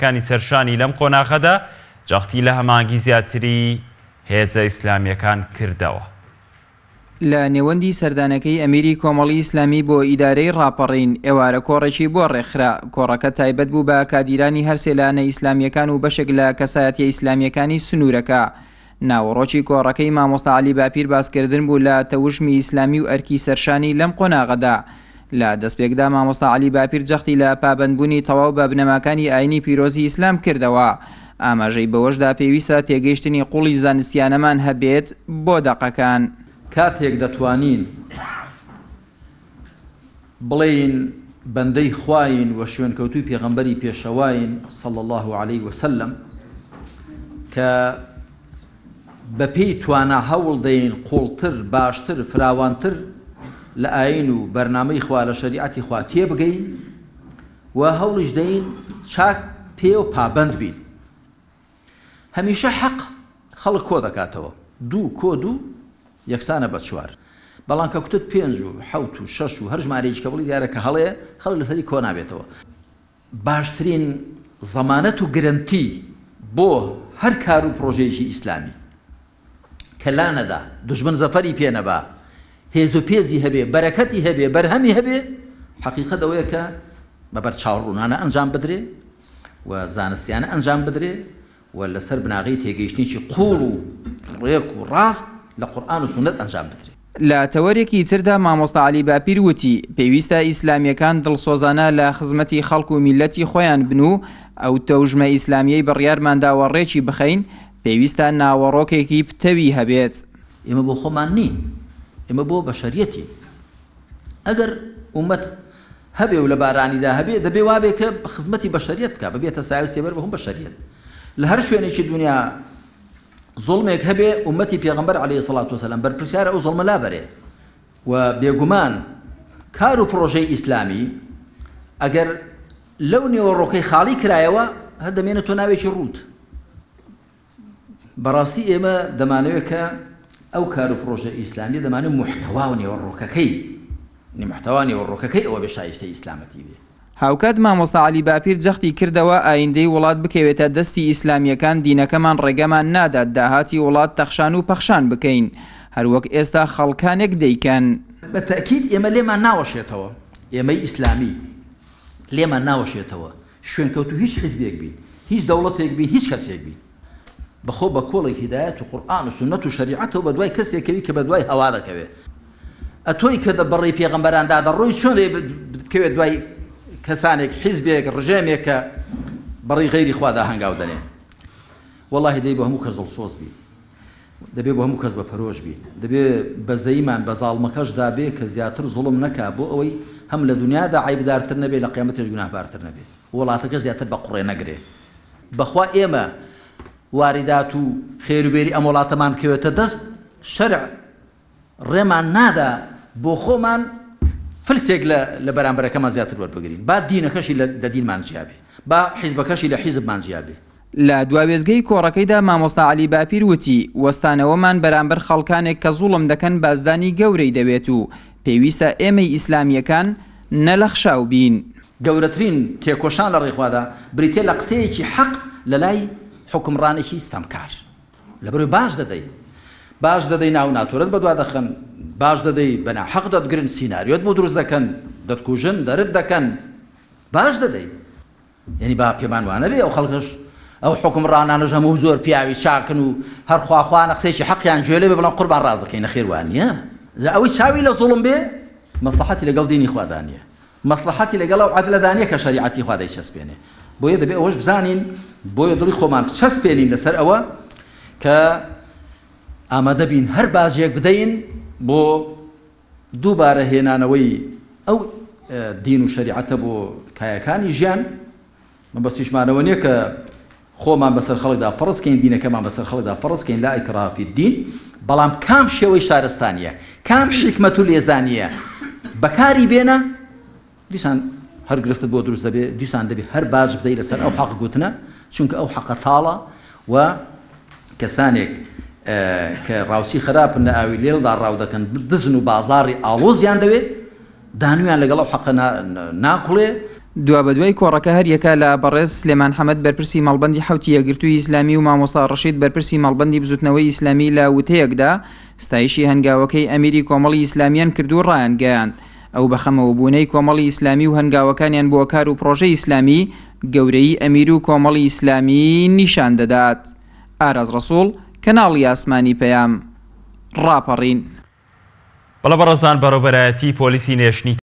ئەرکەکانی سەرشانی لەم قۆناغەدا، جەختی لە هەماهەنگی زیاتری هێزە ئیسلامییەکان کردەوە. لە نێوەندی سەردانەکەی ئەمیری کۆمەڵی ئیسلامی بۆ ئیدارەی ڕاپەڕین، ئێوارە کۆڕێکی بۆ ڕێکخرا. کۆڕەکە تایبەت بوو بە کادیرانی هەرسێ لایەنە ئیسلامییەکان و بەشێک لە کەسایەتییە ئیسلامییەکانی سنوورەکە. ناوەڕۆکی کۆڕەکەی مامۆستا عەلی باپیر باسکردن بوو لە تەوژمی ئیسلامی و ئەرکی سەرشانی لەم قۆناغەدا. لە دەستپێکدا مامۆستا عەلی باپیر جەختی لە پابەندبوونی تەواو بە بنەماکانی ئاینی پیرۆزی ئیسلام کردەوە. ئاماژەی بەوەشدا پێویستە تێگەیشتنی قوڵی زانستیانەمان هەبێت بۆ دەقەکان. کاتێک دەتوانین بڵێین بەندەی خواین و شوێنکەوتووی پێغەمبەری پێشەواین صلی اللە علیه وسلم کە بەپێی توانا هەوڵ دەین قوڵتر، باشتر، فراوانتر لە ئایین و بەرنامەی خوا لە شەریعەتی خوا تێبگەین و هەوڵیش دەین چاک پێ و پابەند بین. هەمیشە حەق خەڵک کۆ دەکاتەوە، دوو کۆ دوو یەکسانە بە چوار، بەڵام کە کوتت پێنج و حەوت و شەش و هەر ژمارەیەکی کە بڵی دیارە کە هەڵەیە، خەڵک لەسەری کۆ نابێتەوە. باشترین زەمانەت و گرەنتی بۆ هەر کار و پڕۆژەیەکی ئیسلامی کە لانەدا، دوژمن زەفەری پێ نەبا، هێز و پێزی هەبێ، بەرەکەتی هەبێ، بەرهەمی هەبێ، حەقیقەت ئەوەیە کە بە بەرچاوڕوونانە ئەنجام بدرێ و زانستیانە ئەنجام بدرێ و لەسەر بناغەی تێگەیشتنێکی قووڵ و ڕێک و ڕاست لە قورئان و سوننەت ئەنجام بدرێ. لە تەوەرێکی تردا مامۆستا عەلی باپیر وتی، پێویستە ئیسلامییەکان دڵسۆزانە لە خزمەتی خەڵک و میللەتی خۆیان بن و ئەو تەوژمە ئیسلامییەی بڕیارمانداوە ڕێکی بخەین، پێویستە ناوەڕۆکێکی پتەوی هەبێت. ئێمە بۆ خۆمان نین، ئێمە بۆ بەشەریەتین. ئەگەر ئوممەت هەبێ و لە بارانیدا هەبێ، دەبێ وابێ کە خزمەتی بەشەریەت بکا، ببێتە سایە و سێبەر بۆ هەموو بەشەریەت. لە هەر شوێنێکی دونیا زوڵمێک هەبێ، ئوممەتی پێغەمبەر علیە سڵات وسلام بەرپرسیارە ئەو زوڵمە لابەرێ. و بێگومان کار و پڕۆژەی ئیسلامی ئەگەر لەو نێوەڕۆکەی خاڵی کرایەوە، هەر دەمێنێتەوە ناوێکی ڕووت. بەڕاستی ئێمە دەمانەوێت کە ئەو کار و پڕۆژە ئیسلامیە دەمانەوێت موحتەوا و نێوەڕۆکەکەی محتەوا نێوەڕۆکەکەی ئەوە بێ شایستەی ئیسلامەتی بێ. هاوکات مامۆستا عەلی باپیر جەختی کردەوە ئایندەی وڵات بکەوێتە دەستی ئیسلامییەکان دینەکەمان ڕێگەمان نادات داهاتی وڵات تەخشان و پەخشان بکەین هەروەک ئێستا خەڵکانێک دەیکەن. بە تەئکید ئێمە لێمان ناوەشێتەوە، ئێمەی ئیسلامی لێمان ناوەشێتەوە شوێنکەوتوو هیچ حیزبێک بین، هیچ دەوڵەتێک بین، هیچ کەسێک بین. بەخۆ بە کۆڵێک هیدایەت و قورئان و سوننەت و شەریعەتەوە بەدوای کەسێک کەوی کە بەدوای هەوا دەکەوێ. ئەتۆی کە بە ڕێی پێغەمبەراندا دەڕۆی چۆن دەبێ بکەوێت دوای کەسانێک، حیزبێک، ڕژێمێک کە بەڕێی غەیری خوادا هەنگاو دەنێ. وەڵاهی دەی بۆ هەموو کەس دڵسۆز بین. دەبێ بۆ هەموو کەس بە پەرۆش بین. دەبێ بەزەییمان بە زاڵمەکەشدا بێ کە زیاتر زوڵم نەکا بۆ ئەوەی هەم لە دونیادا عەیبدارتر نەبێ لە قیامەتێش گوناهبارتر نەبێ. وڵاتەکە زیاتر بە قوڕێ نەگرێ. بەخوا ئێمە واریدات و خێروبێری ئەم وڵاتەمان بکەوێتە دەست شەرع ڕێمان نادا بۆ خۆمان فلسێک لە لە بەرامبەرەکەمان زیاتر وەربگرین. با دینەکەشی لە لە دینمان جیا بێ. با حیزبەکەشی لە حیزبمان جیا بێ. لە دوا وێستگەی کۆڕەکەیدا مامۆستا عەلی باپیر وتی، وەستانەوەمان بەرامبەر خەڵکانێک کە زوڵم دەکەن بازدانی گەورەی دەوێت و پێویستە ئێمەی ئیسلامییەکان نەلەخشاو بین. گەورەترین تێکۆشان لە ڕێی خوادا بریتیە لە قسەیەکی حەق لە لای حوکمڕانێکی ستەمکار. لەبەرئەوەی باج دەدەی. باج دەدەی ناو ناتۆرەت بەدوا دەخەن، باج دەدەی بە ناحەق دەتگرن، سیناریۆت بۆ دروست دەکەن، دەتکوژن، دەرت دەکەن. باج دەدەی. یەنی با پێمان وانەبێ ئەو خەڵکەش ئەو حوکمڕانانەش هەموو زۆر پیاوی چاکن و هەر خواخوانە قسەیەکی حەقیان گوێ لێ بێ بڵێن قوربان ڕاست دەکەی نەخێر وا نییە. جا ئەوەی چاوی لە زوڵم بێ مەسڵەحەتی لەگەڵ دینی خوادا نییە. مەسڵەحەتی لەگەڵ ئەو عەدلەدا نییە کە شەریعەتی خوا دەیچەسپێنێ. بۆیە دەبێ ئەوەش بزانین، بۆیە دڵی خۆمان بچەسپێنین لەسەر ئەوە کە ئامادە بین هەر باجێک بدەین بۆ دووبارە هێنانەوەی ئەو دین و شەریعەتە بۆ کایەکانی ژیان. مەبەستیشمان ئەوە نییە کە خۆمان بەسەر خەڵکدا فەرز کەین، دینەکەمان بەسەر خەڵکدا فەرز کەین، لا اکراه فی الدین، بەڵام کام شێوەی شارستانییە، کام حیکمەت و لێزانییە بەکاری بێنە، دیسان هەر گرفتت بۆ دروست دەبێ، دیسان دەبێ هەر باج بدەی لەسەر ئەو حەق گوتنە، چونکە ئەو حەقە تاڵە و کەسانێک کە ڕاوچی خراپن لە ئاوی لێڵدا ڕاو دەکەن، دزن و بازاڕی ئاڵۆزیان دەوێ، دانویان لەگەڵ ئەو حەقە ناکوڵێ. دوابەدوای کۆڕەکە هەریەکە لە بەڕێز سلێمان حەمەد بەرپرسی مەڵبەندی حەوتی یەکگرتووی ئیسلامی و مامۆستا ڕەشید بەرپرسی مەڵبەندی بزوتنەوەی ئیسلامی لە وتەیەکدا ستایشی هەنگاوەکەی ئەمیری کۆمەڵی ئیسلامیان کرد و ڕایانگەیاند ئەو بەخەمەوەبوونەی کۆمەڵی ئیسلامی و هەنگاوەکانیان بۆ کار و پڕۆژەی ئیسلامی گەورەیی ئەمیر و کۆمەڵی ئیسلامی نیشان دەدات. ئاراز ڕەسوڵ، کەناڵی ئاسمانی پەیام، ڕاپەڕین. بەڵێ بەڕێزان بەڕێوبەرایەتی پۆلیسی نێشتنی.